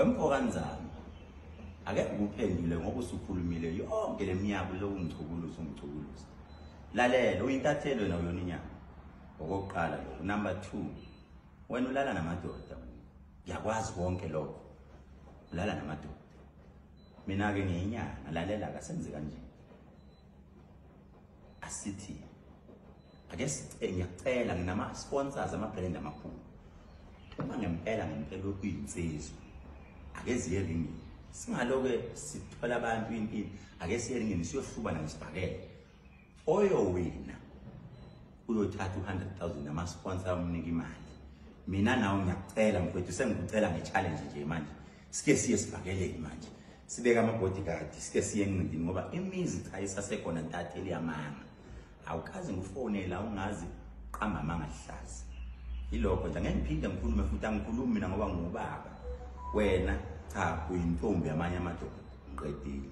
Wemfokanzana ake ngikuphendule ngoba usukhulumile yonke le minyaka lokhu ngichukuluza ungichukuluza. Lalela, uyintatheli wena, uyona inyama. Okokuqala lokho. Number 2, wena ulala namadoda wena. Ngiyakwazi konke lokho. Ulala namadoda. Mina-ke ngiyinyanga, lalela kasenze kanje. Asithi ake ngiyakucela, nginama-sponsors, ama-brand amakhulu. Uma ngempela ngempela uyinsizwa, ake ziye eringini. Singaloke sithola abantu impilo, ake siye eringini siyohlubana ngesibhakela. Oyowina uyothatha u-100,000, nama-sponsor amnika imali. Mina nawe ngiyakucela mfowethu, sengikucela nge-challenge nje manje. Sike siye esibhakeleni manje, sibeke ama-bodyguard, sike siye enqindini ngoba imizi cha isasekhona, ntatheli yamanga. Awukaze ngikufonela, ungazi qamba amanga lihlaza. Yilokho nje, angeke ngiphinde ngikhulume futhi, angikhulumi mina ngoba ngubaba. Wena cha, uyintombi yamanye amadoda. Ngiqedile.